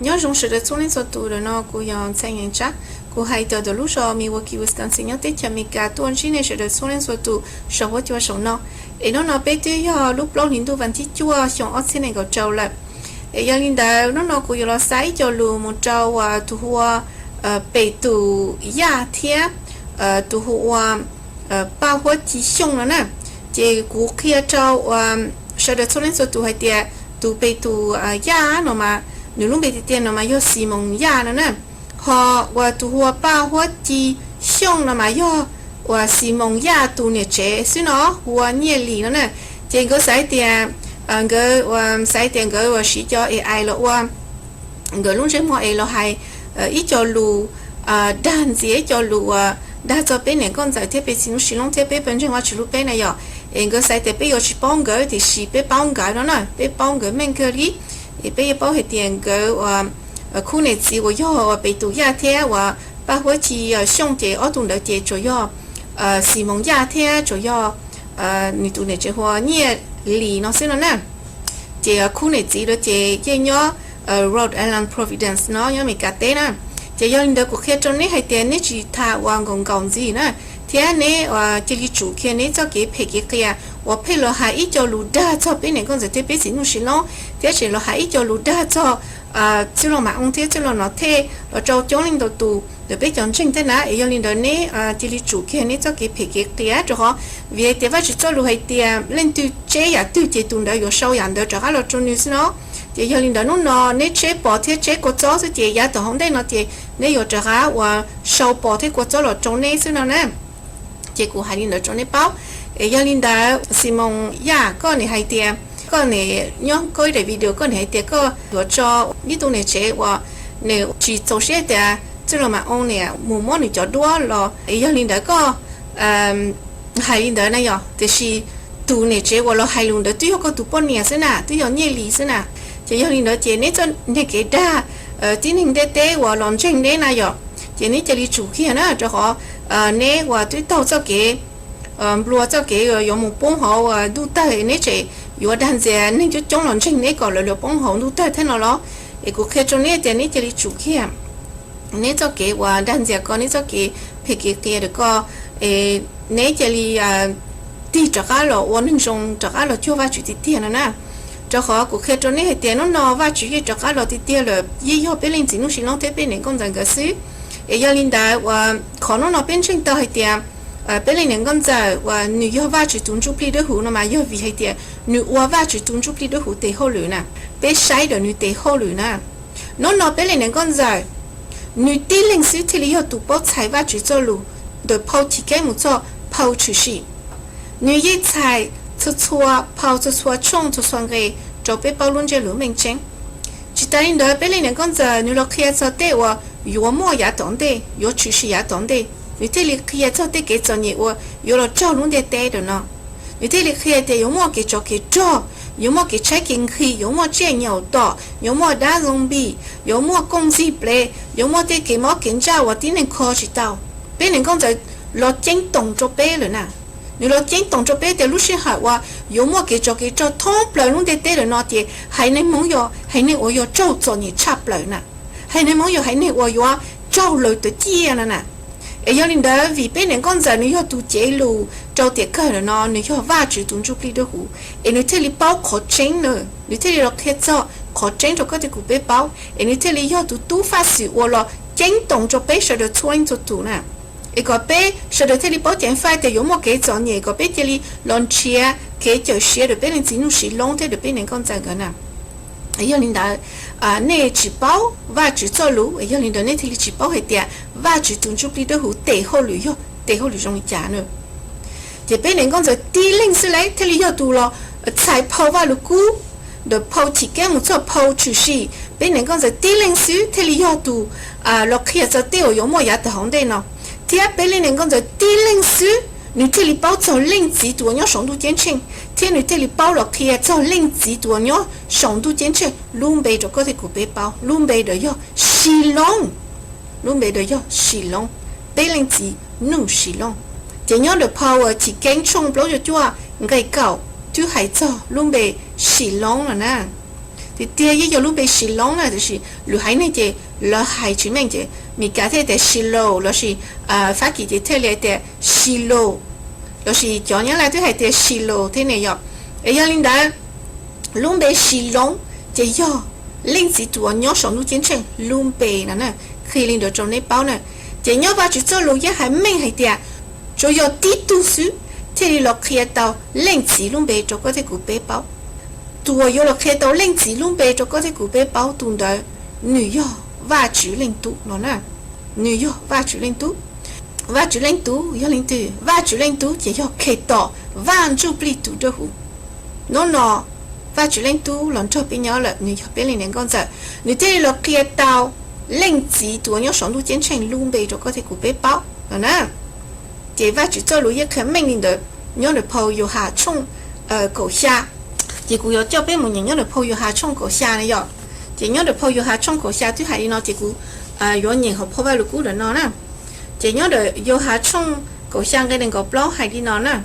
Nyob zoo sawv daws txhua leej txhua tus, ntawm no kuv yog Ntxhais Nyeem Tsab, kuv hais tawm ntawm lub zos Milwaukee, Wisconsin nyob teb chaws Amelikas tuaj ntsib nej sawv daws txhua leej txhua tus saum huab cua saum no. Es hnub no peb twb yog lub plaub hlis ntuj vas thib cuaj xyoo ob txhiab nees nkaum rau lawm. Es yog li ntawd hnub no kuv yuav los xa ib co lus mus rau uas tus hu ua Pes Tus Yaj thiab tus hu ua Paj Huab Ci Xyooj no na. Ces kuv qhia rau uas sawv daws txhua leej txhua tus hais tias tus Pes Tus Yaj no mas nws lub npe tiag tiag no mas yog Xis Moos Yaj no na. Ho uas tus hu ua Paj Huab Ci Xyooj no mas yog uas Xis Moos Yaj tus niam tsev xwb no, hu ua Nyiaj Lis no na. Ces nkawd xav hais tias, nkawd xav hais tias nkawd uas siv cov A I los ua nkawd lub ntsej muag es los hais ib co lus dag ntxias, ib co lus uas dag txog peb niam nkauj ntxawm thiab peb txiv Nuj Sis Loob thiab peb pawg ntseeg Vaj Tswv lub teb na yom. Es nkawd xav hais tias peb yuav tsis paub nkawd tiam sis peb paub nkawd no na, peb paub nkawd meej kawg li. Es peb yuav paub hais tias nkawd uas khub niam txiv uas yog uas Pes Tus Yaj thiab uas Paj Huab Ci Xyooj ces ob tug ntawd ces tsuas yog Xis Moos Yaj thiab tsuas yog nws tus niam tsev hu ua Nyiaj Lis no xwb no na. Ces khub niam txiv lawv ces yeej nyob Rhode Island, Providence no nyob Amelikas teb na. Ces yog li ntawd kuv qhia rau neb hais tias neb tsis tas uas nkaus nkaus ntxiv na, thiab neb cia li tsum kiag neb txoj kev phem kev qias uas pheej los hais ib co lus dag txog peb niam nkauj ntxawm thiab peb txiv Nuj Sis Loob, thiab tseem los hais ib co lus dag txog Txwj Laug Mas Oo thiab Txwj Laug Nom Thej los rau coob leej ntau tus ntawm peb cov ntseeg thiab na. Es yog li ntawd neb cia li tsum kiag neb txoj kev phem kev qias, rau qhov vim hais tias Vaj Tswv txoj lus hais tias leej twg tseb yam twg ces tus ntawd yuav sau yam ntawd rov qab los rau nws xwb no. Ces yog li ntawd hnub no neb tseb pos thiab tseb kua txob xwb ces yav tom hauv ntej no ces neb yuav rov qab uas sau pos thiab kua txob los rau neb xwb no na. Ces kuv hais li ntawd rau neb paub. Es yog li ntawd Xis Moos Yaj, koj nim hais tias, koj nim nyob koj ib daim video koj nim hais tias koj yuav tso ib tug niam tsev uas nws tsis txaus siab tias Txwj Laug Mas Oo nim mus muab nws cov duab los. Es yog li ntawd koj hais li ntawd na yom, tiam sis tus niam tsev uas los hais lus ntawd twb yog koj tus poj niam xwb na, twb yog Nyiaj Lis xwb na. Ces yog li ntawd ces neb txoj niag kev dag tib neeg ntiaj teb uas los ntseeg neb na yom, ces neb cia li tsum kiag na, rau qhov neb uas twb taug txoj kev nplua txoj kev yuav mus poob hauv ntuj tawg, neb tseem yuav dag ntxias neeg coob coob los ntseeg neb kom lawv yuav poob hauv ntuj tawg thiab no los. Es kuv qhia rau neb tias neb cia li tsum kiag neb txoj kev uas dag ntxias ko, neb txoj kev phem kev qias rau ko, es neb cia li tig rov qab los ua neeg zoo, rov qab los cuag Vaj Tswv tiag tiag no na. Rau qhov kuv qhia rau neb hais tias hnub no Vaj Tswv yeej rov qab los tiag tiag lawm, yeej yog peb leej txiv Nuj Sis Loob thiab peb niam nkauj ntxawm nkawd xwb. Es yog li ntawd uas qhov hnub no peb ntseeg tau hais tias peb leej niam nkauj ntxawm uas nws yog Vaj Tswv tus Ntsuj Plig Dawb Huv no mas yog vim hais tias nws ua Vaj Tswv tus Ntsuj Plig Dawb Huv tes hauj lwm na, peb saib ntawm nws tes hauj lwm na. Hnub no peb leej niam nkauj ntxawm, nws tib leeg xwb thiaj li yog tus paub txhais Vaj Tswv txoj lus ntawm phau Chiv Keeb mus txog phau Tshwm Sim. Nws yeej txhais txhua txhua phau, txhua txhua tshooj, txhua txhua nqe rau peb paub lub ntsiab lus meej tseeb. Tsis tas li ntawd, peb leej niam nkauj ntxawm nws los qhia txog tej uas yuav muaj yav tom ntej, yuav tshwm sim yav tom ntej, nws thiaj li qhia txog tej kev txom nyem uas yuav los raug lub ntiaj teb ntawm no. Nws thiaj li qhia tias yuav muaj kev tsov kev rog, yuav muaj kev tshaib kev nqhis, yuav muaj tsiaj nyaum tom, yuav muaj dab zombie, yuav muaj kooj txig plev, yuav muaj tej kev mob kev ntsaj uas tib neeg kho tsis tau. Peb niam nkauj ntxawm los ceeb toom rau peb lawm na. Nws los ceeb toom rau peb tias lub sij hawm uas yuav muaj kev tsov kev rog thoob plaws lub ntiaj teb lawm no ces haiv neeg Hmoob yog haiv neeg uas yuav raug txom nyem tshaj plaws na. Haiv neeg Hmoob yog haiv neeg uas yuav raug lawv tawv ciaj no na. Es yog li ntawd, vim peb niam nkauj ntxawm nws yog tus cev lus rau tiam kawg lawm no, nws yog Vaj Tswv tus Ntsuj Plig Dawb Huv, es nws thiaj li paub qhov tseeb na, nws thiaj li los qhia txog qhov tseeb rau koj thiab kuv peb paub, es nws thiaj li yog tus tub faj xwm uas los ceeb toom rau peb sawv daws txhua leej txhua tus na. Es kom peb sawv daws thiaj li paub ceev faj tias yuav muaj kev txom nyem, kom peb cia li los nrhiav kev cawm siav rau peb leej txiv Nuj Sis Loob thiab rau peb niam nkauj ntxawm nkawd na. Yog li ntawd, nej tsis paub Vaj Tswv txoj lus, yog li ntawd nej thiaj li tsis paub hais tias Vaj Tswv tus Ntsuj Plig Dawb Huv tes hauj lwm yog tes hauj lwm zoo li cas na. Ces peb niam nkauj ntxawm tib leeg xwb lawm thiaj li yog tus los txhais phau Vaj Lug Kub, ntawm phau Chiv Keeb mus txog phau Tshwm Sim, peb niam nkauj ntxawm tib leeg xwb thiaj li yog tus los qhia txog tej uas yuav muaj yav tom hauv ntej no. Thiab peb leej niam nkauj ntxawm tib leeg xwb nws thiaj li paub txog Leej Txiv tus uas nyob saum ntuj ceeb tsheej, thiab nws thiaj li paub los qhia txog Leej Txiv tus uas nyob saum ntuj ceeb tsheej lub npe rau koj thiab kuv peb paub, lub npe ntawd yog Sis Loob. Lub npe ntawd yog Sis Loob, peb leej txiv Nuj Sis Loob. Ces nyob ntawm phau Chiv Keeb tshooj plaub caug cuaj nqe kaum twb hais txog lub npe Sis Loob lawm na. Tiag tiag yeej yog lub npe Shilom na, tiam sis lwm haiv neeg ces lawv hais tsis meej ces Mis Kas thiaj tias Shiloh lossis Fab Kis ces thiaj li tias Shiloh, lossis cov Nyab Laj twb hais tias Shiloh thiab ne yom. Es yog li ntawd, lub npe Shilom ces yog Leej Txiv tus uas nyob saum ntuj ceeb tsheej lub npe no na, qhia li ntawd rau nej paub na. Ces nyob Vajtswv txoj lus yeej hais meej hais tias tsuas yog tib tug xwb thiaj li los qhia tau Leej Txiv lub npe rau koj thiab kuv peb paub. Tus uas yuav los qhia tau Leej Txiv lub npe rau koj thiab kuv peb paub tus ntawd, nws yog Vajtswv Leej Tub no na. Nws yog Vajtswv Leej Tub. Vajtswv Leej Tub yog leej twg? Vajtswv Leej Tub ces yog Khetos, Vaj Ntsujplig tus dawb huv. Hnub no Vajtswv Leej Tub los nrog peb nyob lawm, nws yog peb leej niam nkauj ntxawm, nws thiaj li los qhia tau Leej Txiv tus uas nyob saum ntuj ceeb tsheej lub npe rau koj thiab kuv peb paub no na. Ces Vajtswv txoj lus yeej qhia meej li ntawd nyob ntawm phau Yauhas tshooj kaum xya. Ces kuv yuav coj peb mus nyeem nyob ntawm phau Yauhas tshooj kaum xya na yom. Ces nyob ntawm phau Yauhas tshooj kaum xya twb hais li no ces kuv yuav nyeem hauv phau Vajluskub ntawm no na. Ces nyob ntawm Yauhas tshooj kaum xya nqe nees nkaum plaub hais li no na: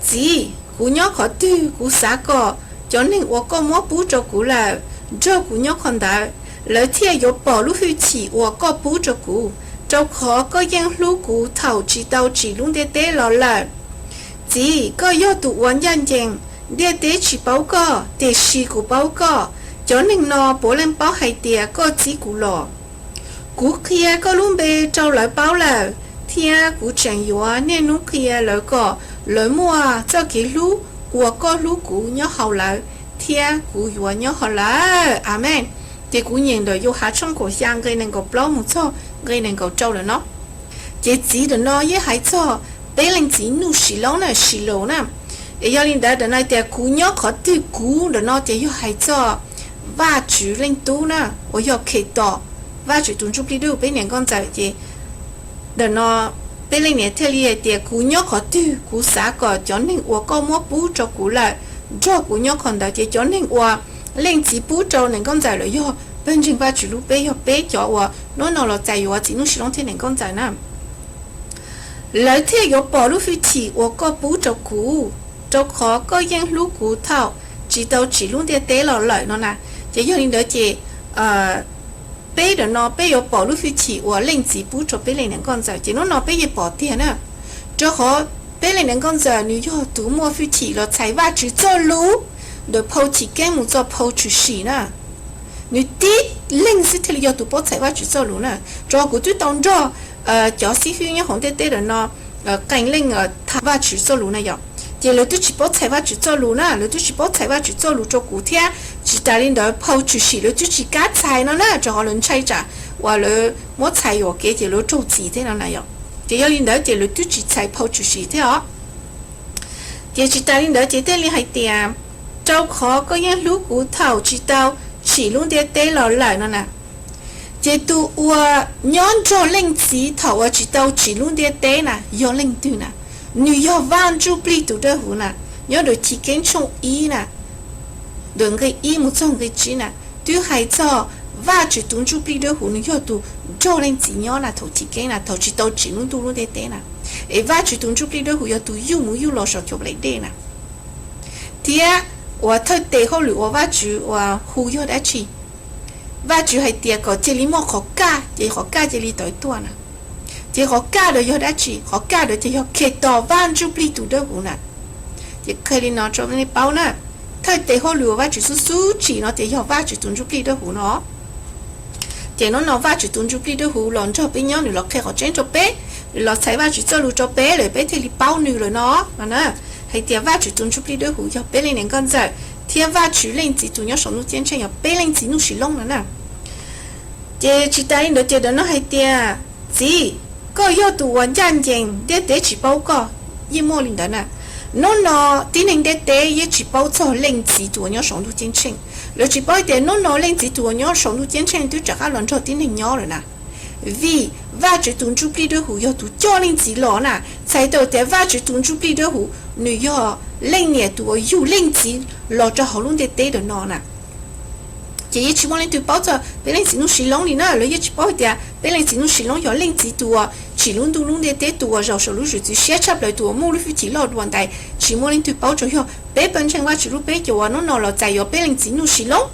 Txiv, kuv nyob qhov twg kuv xav kom cov neeg uas koj muab pub rau kuv lawm nrog kuv nyob qhov ntawd, lawv thiaj yuav pom lub hwj chim uas koj pub rau kuv, rau qhov koj yeej hlub kuv thaum tsis tau tsim lub ntiaj teb los lawm. Txiv, koj yog tus uas ncaj ncees, ntiaj teb tsis paub koj, tiam sis kuv paub koj. Cov neeg no puav leej paub hais tias koj txib kuv los. Kuv qhia koj lub npe rau lawv paub lawm, thiab kuv tseem yuav niaj hnub qhia lawv kom lawv muaj txoj kev hlub uas koj hlub kuv nyob hauv lawv, thiab kuv yuav nyob hauv lawv. Amees. Ces kuv nyeem ntawm Yauhas tshooj kaum xya nqe nees nkaum plaub mus txog nqe nees nkaum rau lawm no. Ces txiv ntawm no yeej hais txog peb leej txiv nuj Siloob na, Shiloh na. Es yog li ntawd ntawm no tias kuv nyob qhov twg kuv ntawm no ces yog hais txog Vajtswv Leej Tub na, uas yog Khetos, Vajtswv tus Ntsujplig Dawb Huv peb niam nkauj ntxawm. Ces ntawm no peb leej niam thiaj li hais tias kuv nyob qhov twg kuv xav kom cov neeg uas koj muab pub rau kuv lawm nrog kuv nyob qhov ntawd. Ces cov neeg uas leej txiv pub rau niam nkauj ntxawm lawm yog pawg ntseeg Vajtswv lub peb, yog peb cov uas hnub no los txais yuav txiv nuj Siloob thiab niam nkauj ntxawm na. Lawv thiaj yuav pom lub hwj chim uas koj pub rau kuv, rau qhov koj yeej hlub kuv thaum tsis tau tsim lub ntiaj teb los lawm no na. Ces yog li ntawd ces peb ntawm no peb yuav pom lub hwj chim uas leej txiv pub rau peb leej niam nkauj ntxawm. Ces hnub no peb yeej pom tiag na, rau qhov peb leej niam nkauj ntxawm nws yog tus muaj hwj chim los txhais Vajtswv txoj lus ntawm phau Chiv Keeb mus txog phau Tshwm Sim na. Nws tib leeg xwb thiaj li yog tus paub txhais Vajtswv txoj lus na. Rau qhov kuv twb tau nrog cov xib hwb nyob hauv ntiaj teb ntawm no qee leej tham Vajtswv txoj lus na yom. Ces lawv twb tsis paub txhais Vajtswv txoj lus na, lawv twb tsis paub txhais Vajtswv txoj lus rau kuv thiab. Tsis tas li ntawd phau Tshwm Sim lawv twb tsis kam txhais no na, rau qhov lawv ntshai tsam uas lawv muab txhais yuam kev ces lawv raug txim thiab no na yom. Ces yog li ntawd ces lawv twb tsis txhais phau Tshwm Sim thiab os. Ces tsis tas li ntawd ces thiaj li hais tias, rau qhov koj yeej hlub kuv thaum tsis tau tsim lub ntiaj teb los lawm no na. Ces tus uas nyob nrog leej txiv thaum uas tsis tau tsim lub ntiaj teb na yog leej twg na? Nws yog Vaj Ntsujplig tus Dawb Huv na. Nyob ntawm Chiv Keeb tshooj ib na, ntawm nqe ib mus txog nqe tsib na, twb hais txog Vajtswv tus Ntsujplig Dawb Huv nws yog tus nrog leej txiv nyob na thaum Chiv Keeb na, thaum tsis tau tsim lub ntuj lub ntiaj teb na. Es Vajtswv tus Ntsujplig Dawb Huv yog tus yuj mus yuj los saum cov nplaim dej na. Thiab uas thawj tes hauj lwm uas Vajtswv uas hu yog dab tsi? Vajtswv hais tias kom cia li muaj qhov kaj, ces qhov kaj cia li tawm tuaj na. Ces qhov kaj ntawd yog dab tsi? Qhov kaj ntawd ces yog Khetos Vaj Ntsujplig tus Dawb Huv na. Ces qhia li no rau nej paub na, thawj tes hauj lwm uas Vajtswv xub xub tsim no ces yog Vajtswv tus Ntsujplig Dawb Huv no. Ces hnub no Vajtswv tus Ntsujplig Dawb Huv los nrog peb nyob, nws los qhia qhov tseeb rau peb, nws los txhais Vajtswv txoj lus rau peb lawm, peb thiaj li paub nws lawm no. No na, hais tias Vajtswv tus Ntsujplig Dawb Huv yog peb leej niam nkauj ntxawm, thiab Vajtswv leej txiv tus nyob saum ntuj ceeb tsheej yog peb leej txiv nuj Siloob no na. Ces tsis tas li ntawd ces ntawm no hais tias, txiv, koj yog tus uas ncaj ncees, ntiaj teb tsis paub koj. Yeej muaj li ntawd na. Hnub no tib neeg ntiaj teb yeej tsis paub txog leej txiv tus uas nyob saum ntuj ceeb tsheej. Lawv tsis paub tias hnub no leej txiv tus uas nyob saum ntuj ceeb tsheej twb rov qab los nrog tib neeg nyob lawm na. Vim Vajtswv tus Ntsujplig Dawb Huv yog tus coj leej txiv los na, txhais tau tias Vajtswv tus Ntsujplig Dawb Huv nws yog leej niam tus uas yug leej txiv los rau hauv lub ntiaj teb ntawm no na. Ces yeej tsis muaj leej twg paub txog peb leej txiv nuj Siloob li na, lawv yeej tsis paub hais tias peb leej txiv nuj Siloob yog leej txiv tus uas tsim lub ntuj lub ntiaj teb, tus uas zaum saum lub zwm txwv siab tshaj plaws, tus uas muaj lub hwj chim loj dua ntais. Tsis muaj leej twg paub, tsuas yog peb pawg ntseeg Vajtswv lub peb cov uas hnub no los txais yuav peb leej txiv nuj Siloob.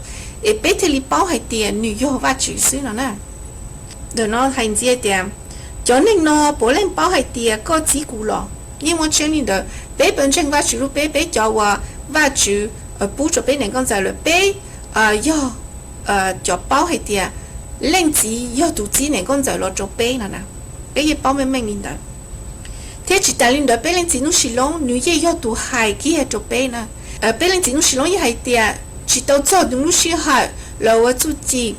es peb thiaj li paub hais tias nws yog Vajtswv xwb no na. Ntawm no hais ntxiv tias, cov neeg no puav leej paub hais tias koj txib kuv los. Yeej muaj tseeb li ntawd, peb pawg ntseeg Vajtswv lub peb, peb cov uas Vajtswv pub rau peb niam nkauj ntxawm lawm, peb yog cov paub hais tias leej txiv yog tus txib niam nkauj ntxawm los rau peb no na. Peb yeej paub meej meej li ntawd. Thiab tsis tas li ntawd, peb leej txiv Nuj Sis Loob nws yeej yog tus hais kiag rau peb na. Peb leej txiv Nuj Sis Loob yeej hais tias tsis tau txog nws lub sij hawm los ua txuj ci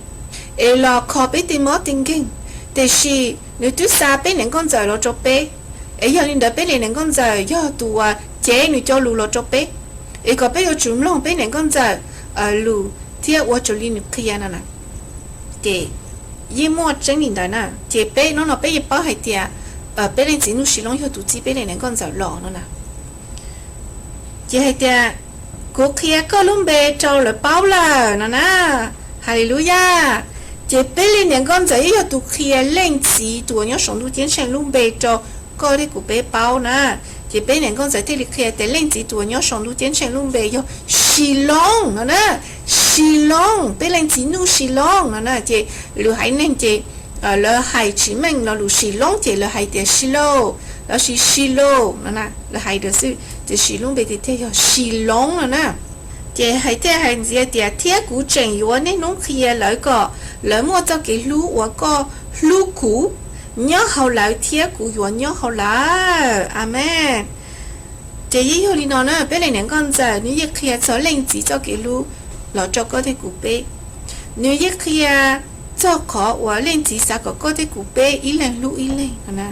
es los kho peb tej mob tej nkeeg, tiam sis nws twb xa peb niam nkauj ntxawm los rau peb. Es yog li ntawd peb li niam nkauj ntxawm yog tus uas cev nws cov lus los rau peb, es kom peb yuav tsum mloog peb niam nkauj ntxawm lus thiab ua raws li nws qhia no na. Ces yeej muaj tseeb li ntawd na. Ces peb hnub no peb yeej paub hais tias peb leej txiv Nuj Sis Loob yog tus txib peb li niam nkauj ntxawm los no na. Ces hais tias, kuv qhia koj lub npe rau lawv paub lawm no na. Haleluyas. Ces peb li niam nkauj ntxawm yeej yog tus qhia leej txiv tus uas nyob saum ntuj ceeb tsheej lub npe rau koj thiab kuv peb paub na. Ces peb niam nkauj ntxawm thiaj li qhia tias leej txiv tus uas nyob saum ntuj ceeb tsheej lub npe yog Sis Loob no na. Sis Loob, peb leej txiv Nuj Sis Loob no na. Ces lwm haiv neeg ces lawv hais tsis meej lo lus Sis Loob ces lawv hais tias Sis Lauj lossis Sis Lauj no na, lawv hais lawm xwb, tiam sis lub npe tiag tiag yog Sis Loob no na. Ces hais thiaj hais ntxiv tias, thiab kuv tseem yuav niaj hnub qhia lawv kom lawv muaj txoj kev hlub uas koj hlub kuv nyob hauv lawv thiab kuv yuav nyob hauv lawv. Amees. Ces yeej yog li no na, peb leej niam nkauj ntxawm nws yeej qhia txog leej txiv txoj kev hlub los rau koj thiab kuv peb. Nws yeej qhia txog qhov uas leej txiv xav kom koj thiab kuv peb ib leeg hlub ib leeg no na.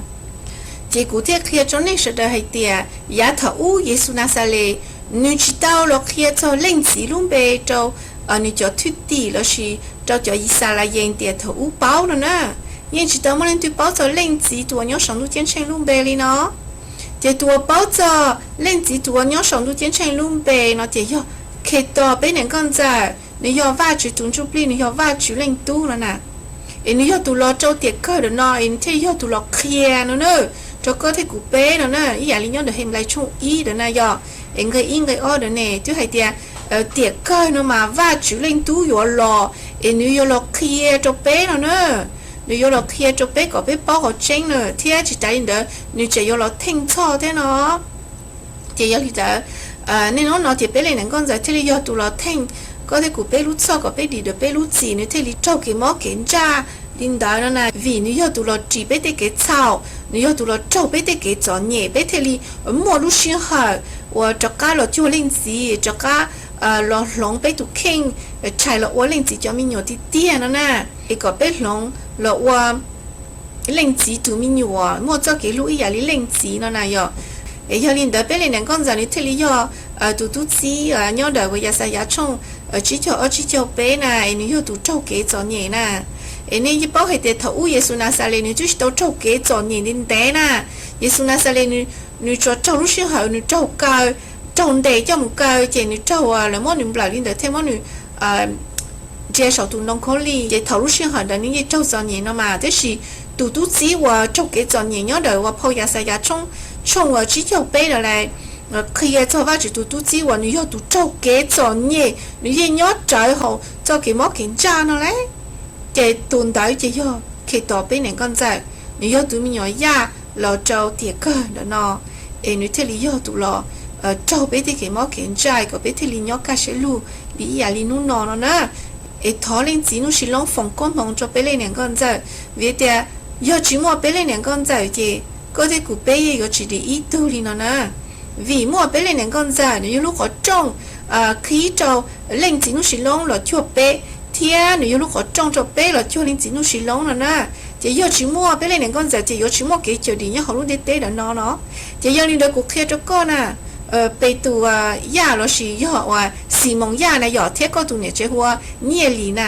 Ces kuv thiaj qhia rau nej sawv daws hais tias yav thaum ub Yexus Naxales nws tsis tau los qhia txog leej txiv lub npe rau nws cov thwj tim lossis rau cov Yixalayees tias thaum ub paub no na. Yeej tsis tau muaj leej twg paub txog leej txiv tus uas nyob saum ntuj ceeb tsheej lub npe li no. Ces tus uas paub txog leej txiv tus uas nyob saum ntuj ceeb tsheej lub npe no ces yog Khetos peb niam nkauj ntxawm, nws yog Vajtswv tus Ntsuj Plig, nws yog Vajtswv leej Tub no na. Es nws yog tus los rau tiam kawg ntawm no es nws thiaj yog tus los qhia no na, rau koj thiab kuv peb no na, ib yam li nyob ntawm Henplais tshooj ib ntawd na yog, es nqe ib nqe ob ntawd ne twb hais tias tiam kawg no mas Vajtswv leej Tub yuav los, es nws yuav los qhia rau peb no na. Nws yuav los qhia rau peb kom peb paub qhov tseeb na, thiab tsis tas li ntawd nws tseem yuav los theej txhoj thiab no. Ces yog li ntawd, niaj hnub no ces peb leej niam nkauj ntxawm thiaj li yog tus los theej koj thiab kuv peb lub txhoj kom peb dim ntawm peb lub txim, nws thiaj li raug kev mob kev ntsaj li ntawd no na, vim nws yog tus los ris peb tej kev txhaum, nws yog tus los raug peb tej kev txom nyem, peb thiaj li muaj lub sij hawm uas rov qab los cuag leej txiv, rov qab los hloov peb tus kheej, rhais los ua leej txiv cov me nyuam tiag tiag no na, es kom peb hloov los ua leej txiv tus me nyuam muaj txoj kev hlub ib yam li leej txiv no na yog. Es yog li ntawd peb leej niam nkauj ntxawm nws thiaj li yog tus tub txib nyob ntawm uas Yaxayas tshooj tsib caug ob tsib caug peb na, es nws yog tus raug kev txom nyem na. Es nej yeej paub hais tias thaum ub Yexus Naxales nws twb tsis tau raug kev txom nyem ntev ntev na. Yexus Naxales nws tsuas raug lub sij hawm nws raug kaw, raug ntes coj mus kaw, ces nws raug, lawv muab nws nplawm li ntawd thiab muab nws ntsia saum tus ntoo khaub lig, ces thaum lub sij hawm ntawd nws yeej raug txom nyem no mas. Tiam sis tus tub txib uas raug kev txom nyem nyob ntawm uas phau Yaxayas tshooj uas tsib caug peb ntawd lawm qhia txog Vajtswv tus tub txib uas nws yog tus raug kev txom nyem, nws yeej nyob rawv hauv txoj kev mob kev ntsaj no lawm. Ces tus ntawd ces yog Khetos peb niam nkauj ntxawm, nws yog tus me nyuam yaj los rau tiam kawg ntawm no, es nws thiaj li yog tus los raug peb tej kev mob kev ntsaj kom peb thiaj li nyob kaj siab lug li ib yam li hnub no no na. Es thov leej txiv Nuj Sis Loob foom koob hmoov rau peb leej niam nkauj ntxawm, vim tias yog tsis muaj peb leej niam nkauj ntxawm ces koj thiab kuv peb yeej yuav tsis dim ib tug li no na. Vim muaj peb leej niam nkauj ntxawm, nws yog lub qhov rooj qhib rau leej txiv Nuj Sis Loob los cuag peb, thiab nws yog lub qhov rooj rau peb los cuag leej txiv Nuj Sis Loob no na. Ces yog tsis muaj peb leej niam nkauj ntxawm ces yuav tsis muaj kev cawm dim nyob hauv lub ntiaj teb ntawm no no. Ces yog li ntawd kuv qhia rau koj na, Petus yaj lossis yog uas Ximoos yaj na yom, thiab koj tus niam tsev hu ua Nyiaj Lis na,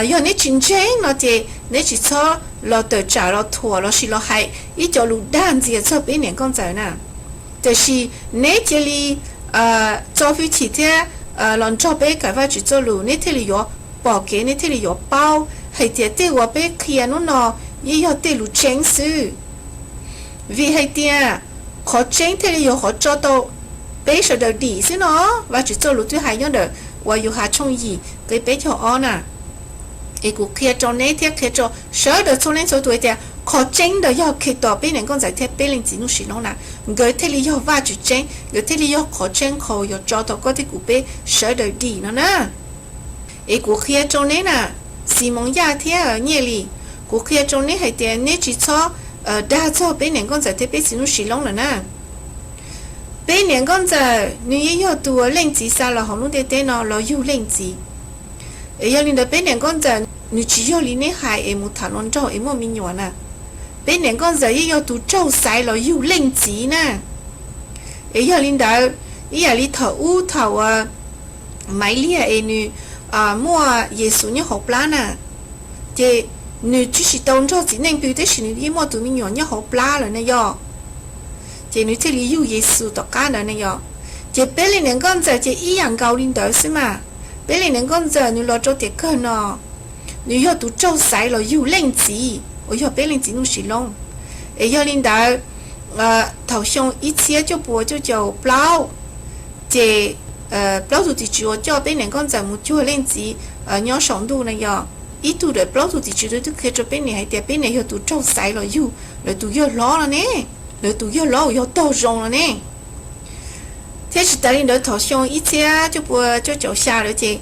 yog neb tsis ntseeg no ces neb tsis txhob los tawm tsam los thuam lossis los hais ib co lus dag ntxias txog peb niam nkauj ntxawm na. Tiam sis neb cia li txo hwj chim thiab los nrog peb kawm Vajtswv txoj lus, neb thiaj li yuav pom kev, neb thiaj li yuav paub hais tias tej uas peb qhia hnub no yeej yog tej lus tseeb xwb. Vim hais tias qhov tseeb thiaj li yog qhov tso tau peb sawv daws dim xwb no. Vajtswv txoj lus twb hais nyob ntawm uas Yauhas tshooj yim nqe peb caug ob na. Es kuv qhia rau neb thiab qhia rau sawv daws txhua leej txhua tus hais tias qhov tseeb ntawd yog Khetos peb niam nkauj ntxawm thiab peb leej txiv Nuj Sis Loob na, nkawd thiaj li yog Vajtswv tseeb, nkawd thiaj li yog qhov tseeb qhov uas yuav tso tau koj thiab kuv peb sawv daws dim no na. Es kuv qhia rau neb na, Ximoos Yaj thiab Nyiaj Lis, kuv qhia rau neb hais tias neb tsis txhob dag txog peb niam nkauj ntxawm thiab peb txiv Nuj Sis Loob lawm na. Peb niam nkauj ntxawm nws yeej yog tus leej txiv xa los hauv lub ntiaj teb no los yug leej txiv. Es yog li ntawd peb niam nkauj ntxawm nws tsis yog li neb hais es mus tham hluas nraug es muaj me nyuam na. Peb niam nkauj ntxawm yeej yog tus raug xaiv los yug leej txiv na. Es yog li ntawd, ib yam li thaum ub thaum uas Maiv Liag es nws muaj Yexus nyob hauv plab na, ces nws tsis tsis tau nrog txiv neej pw tab sis nws yeej muaj tus me nyuam nyob hauv plab lawm ne yog. Ces nws thiaj li yug Yexus tom qab ntawd ne yog. Ces peb leej niam nkauj ntxawm ces ib yam nkaus li ntawd xwb mas. Peb leej niam nkauj ntxawm nws los rau tiam kawg no, nws yog tus raug xaiv los yug leej txiv uas yog peb leej txiv Nuj Sis Loob. Es yog li ntawd, thaum xyoo ib txhiab cuaj puas cuaj caum plaub, ces plaub tug tim tswv uas coj peb niam nkauj ntxawm mus cuag leej txiv nyob saum ntuj na yog, ib tug ntawm plaub tug tim tswv twb qhia rau peb niam hais tias peb niam yog tus raug xaiv los yug lawv tus yawg hlob no ne, lawv tus yawg hlob uas yog tog zoo no ne. Thiab tsis tas li ntawd thaum xyoo ib txhiab cuaj puas cuaj caum xya lawm ces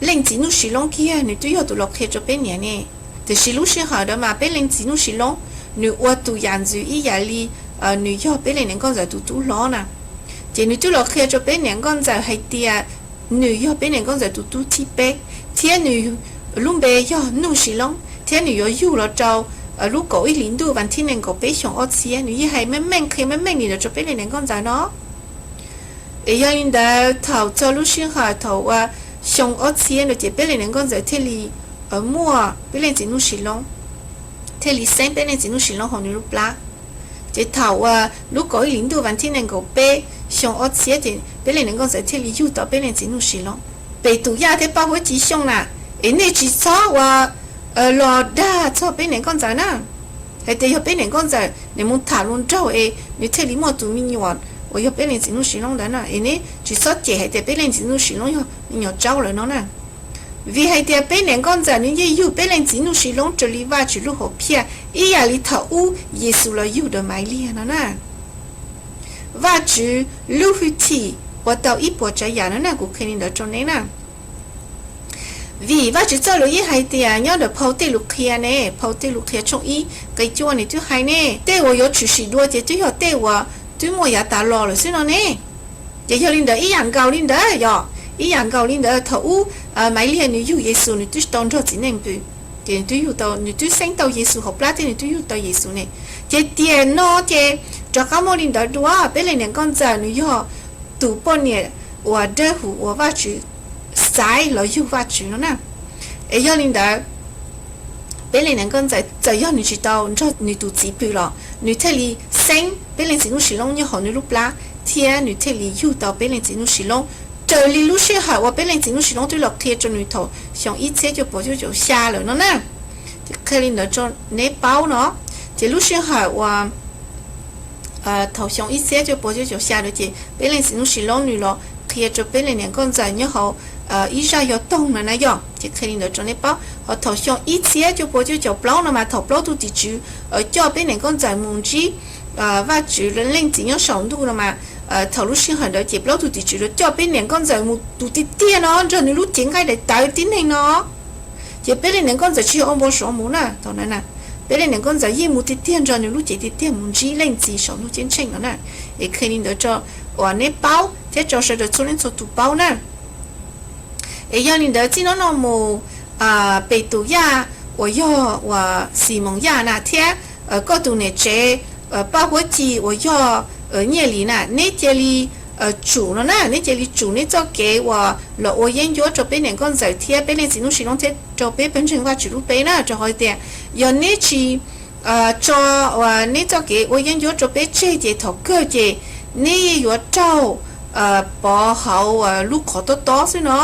leej txiv Nuj Sis Loob kiag nws twb yog tus los qhia rau peb niam ne. Tiam sis lub sij hawm ntawd mas peb leej txiv Nuj Sis Loob nws ua tus yam ntxwv ib yam li nws yog peb leej niam nkauj ntxawm tus tub hlob na. Ces nws twb los qhia rau peb niam nkauj ntxawm hais tias nws yog peb niam nkauj ntxawm tus tub thib peb, thiab nws lub npe yog Nuj Sis Loob, thiab nws yuav yug los rau lub kaum ib hlis ntuj vas thib nees nkaum peb xyoo ob txhiab. Nws yeej hais meej meej qhia meej meej li ntawd rau peb leej niam nkauj ntxawm no. Es yog li ntawd thaum txog lub sij hawm thaum uas xyoo ob txhiab no ces peb leej niam nkauj ntxawm thiaj li muaj peb leej txiv Nuj Sis Loob, thiaj li xeeb peb leej txiv Nuj Sis Loob hauv nws lub plab. Ces thaum uas lub kaum ib hlis ntuj vas thib nees nkaum peb xyoo ob txhiab ces peb leej niam nkauj ntxawm thiaj li yug tau peb leej txiv Nuj Sis Loob. Pem tus yaj thiab Paj Huab Ci Xyooj na, es nej tsis txhob uas los dag txog peb niam nkauj ntxawm na, hais tias yog peb niam nkauj ntxawm nws mus tham hluas nraug es nws thiaj li muaj tus me nyuam uas yog peb leej txiv Nuj Sis Loob ntawd na. Es nej tsis txhob cem hais tias peb leej txiv Nuj Sis Loob yog me nyuam tsaub lawm no na. Vim hais tias peb niam nkauj ntxawm nws yeej yug peb leej txiv Nuj Sis Loob raws li Vajtswv lub hom phiaj ib yam li thaum ub Yexus los yug daws Maiv Liag no na. Vajtswv lub hwj chim ua tau ib puas tsav yam no na, kuv qhia li ntawd rau neb na. Vim Vajtswv txoj lus yeej hais tias nyob ntawm phau Tej Lus Qhia ne, phau Tej Lus Qhia tshooj ib nqe cuaj nws twb hais ne, tej uas yuav tshwm sim dua ces twb yog tej uas twb muaj yav tas los lawm xwb no ne. Ces yog li ntawd ib yam nkaus li ntawd yog, ib yam nkaus li ntawd thaum ub Maiv Liag nws yug Yexus nws twb tsis tau nrog txiv neej pw, ces nws twb yug tau, nws twb xeeb tau Yexus hauv plab thiab nws twb yug tau Yexus ne. Ces tiam no ces rov qab muaj li ntawd dua, peb leej niam nkauj ntxawm nws yog tus poj niam uas dawb huv uas Vajtswv xaiv los yug Vajtswv no na. Es yog li ntawd, peb leej niam nkauj ntxawm txawm yog nws tsis tau nrog nws tus txiv pw los nws thiaj li xeeb peb leej txiv Nuj Sis Loob nyob hauv nws lub plab, thiab nws thiaj li yug tau peb leej txiv Nuj Sis Loob raws li lub sij hawm uas peb leej txiv Nuj Sis Loob twb los qhia rau nws thaum xyoo ib txhiab cuaj puas cuaj caum xya lawm no na. Ces qhia li ntawd rau neb paub no, ces lub sij hawm uas thaum xyoo ib txhiab cuaj puas cuaj caum xya lawm ces peb leej txiv Nuj Sis Loob nws los qhia rau peb leej niam nkauj ntxawm nyob hauv ib zaj yog toog no na yog, ces qhia li ntawd rau neb paub. Ho thaum xyoo ib txhiab cuaj puas cuaj caum plaub no mas thaum plaub tug tim tswv coj peb niam nkauj ntxawm mus ntsib Vajtswv leej txiv nyob saum ntuj no mas, thaum lub sij hawm ntawd ces plaub tug tim tswv los coj peb niam nkauj ntxawm mus tus tiag tiag no nrog nws lub cev nqaij daim tawv tib neeg no. Ces peb leej niam nkauj ntxawm tsis yog ua npau suav mus na, thaum ntawd na, peb leej niam nkauj ntxawm yeej mus tiag tiag nrog nws lub cev tiag tiag mus ntsib leej txiv saum ntuj ceeb tsheej no na. Es qhia li ntawd rau uas neb paub thiab rau sawv daws txhua leej txhua tus paub na. Es yog li ntawd txij no no mus, Pem Tus Yaj uas yog uas Ximoos Yaj na thiab koj tus niam tsev Paj Huab Ci uas yog Nyiaj Lis na, neb cia li tsum no na, neb cia li tsum neb txoj kev uas los ua yeeb ncuab rau peb niam nkauj ntxawm thiab peb leej txiv Nuj Sis Loob thiab rau peb pawg ntseeg Vajtswv lub teb na, rau qhov tias yog neb tsis tso uas neb txoj kev ua yeeb ncuab rau peb tseg ces thaum kawg ces neb yuav raug pov hauv lub qhov tob tob xwb no.